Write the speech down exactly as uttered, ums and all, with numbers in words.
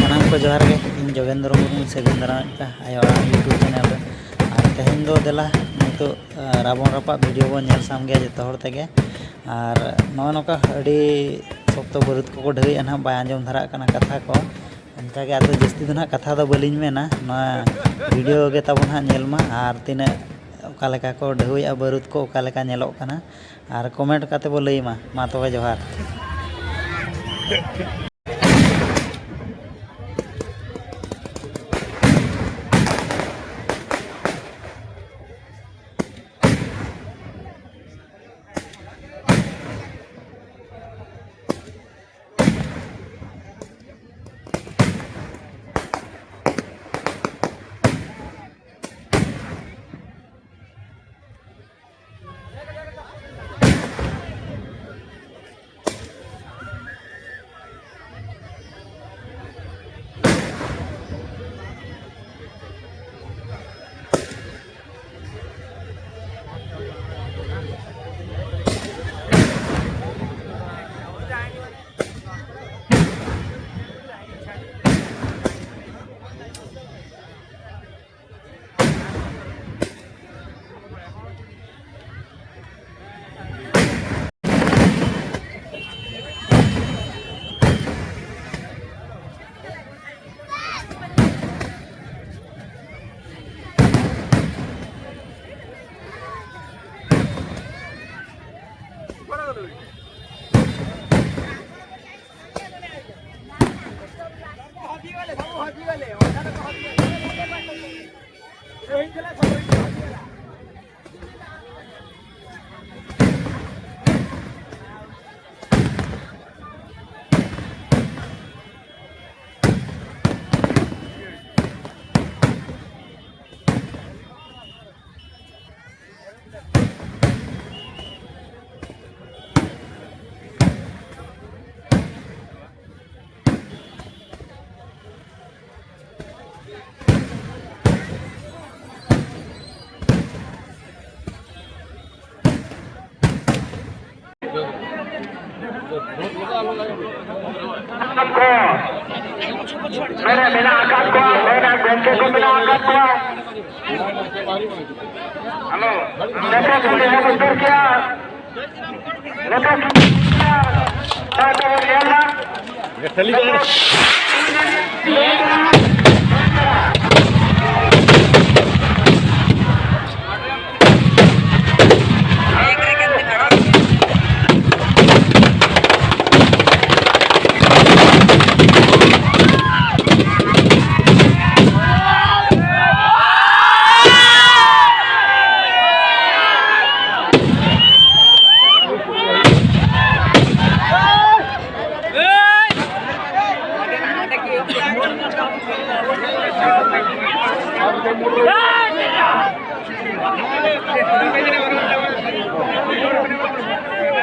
ᱥᱟᱱᱟᱢ ᱠᱚ ᱡᱚᱦᱟᱨ ᱜᱮ᱾ ᱤᱧ ᱡᱳᱜᱮᱱᱫᱨᱚ ᱢᱩᱨᱢᱩᱧ ᱥᱟᱹᱜᱩᱱ ᱫᱟᱨᱟᱢᱮᱫ ᱯᱮᱭᱟ ᱟᱭᱳ ᱟᱲᱟᱝ YouTube ᱪᱮᱱᱮᱞ ᱨᱮ᱾ ᱟᱨ ᱛᱮᱦᱮᱧ ᱫᱚ ᱫᱮᱞᱟ ᱱᱤᱛᱚᱜ, ᱟᱸ, ᱨᱟᱵᱚᱱ ᱨᱟᱯᱟᱜ ᱵᱷᱤᱰᱤᱭᱳ ᱵᱚᱱ ᱧᱮᱞ ᱥᱟᱢ ᱜᱮᱭᱟ ᱡᱚᱛᱚ ᱦᱚᱲ ᱛᱮᱜᱮ᱾ ᱟᱨ ᱱᱚᱜᱼᱚ ᱱᱚᱝᱠᱟ ᱟᱹᱰᱤ ᱥᱚᱠᱛᱚ ᱵᱟᱹᱨᱩᱫ ᱠᱚᱠᱚ ᱰᱷᱟᱹᱣᱮᱜᱼᱟ ᱱᱟᱦᱟᱜ, ᱵᱟᱭ ᱟᱸᱡᱚᱢ ᱫᱷᱟᱨᱟᱜ ᱠᱟᱱᱟ ᱠᱟᱛᱷᱟ ᱠᱚ᱾ ᱚᱱᱠᱟᱜᱮ ᱟᱫᱚ ᱡᱟᱹᱥᱛᱤ ᱫᱚ ᱱᱟᱦᱟᱜ ᱠᱟᱛᱷᱟ ᱫᱚ ᱵᱟᱹᱞᱤᱧ ᱢᱮᱱᱟ, ᱱᱚᱣᱟ ᱵᱷᱤᱰᱤᱭᱳ ᱜᱮ ᱛᱟᱵᱚᱱ ᱦᱟᱸᱜ ᱧᱮᱞ ᱢᱟ᱾ ᱟᱨ ᱛᱤᱱᱟᱹᱜ ᱚᱠᱟ ᱞᱮᱠᱟ ᱠᱚ ᱰᱷᱟᱹᱣᱮᱜᱼᱟ ᱵᱟᱹᱨᱩᱫ ᱠᱚ, ᱚᱠᱟ ᱞᱮᱠᱟ ᱧᱮᱞᱚᱜ ᱠᱟᱱᱟ, ᱟᱨ ᱠᱚᱢᱮᱱᱴ ᱠᱟᱛᱮ ᱵᱚ ᱞᱟᱹᱭ ᱢᱟ᱾ ᱢᱟ ᱛᱚᱵᱮ ᱡᱚᱦᱟᱨ᱾ ᱠᱚ ᱱᱚᱰᱮ ᱢᱮᱱᱟᱜ ᱟᱠᱟᱫ ᱠᱚᱣᱟ, ᱱᱚᱰᱮ ᱜᱚᱢᱠᱮ ᱠᱚ ᱢᱮᱱᱟᱜ ᱟᱠᱟᱫ ᱠᱚᱣᱟ᱾ ᱦᱮᱞᱳ, ᱡᱚᱛᱚ ᱠᱚ ᱮᱦᱚᱵ ᱩᱛᱟᱹᱨ ᱠᱮᱜᱼᱟ᱾ ᱡᱚᱛᱚ ᱠᱚ ᱧᱮᱞ ᱫᱟ᱾ ᱠᱷᱟᱹᱞᱤ ᱵᱟᱝ᱾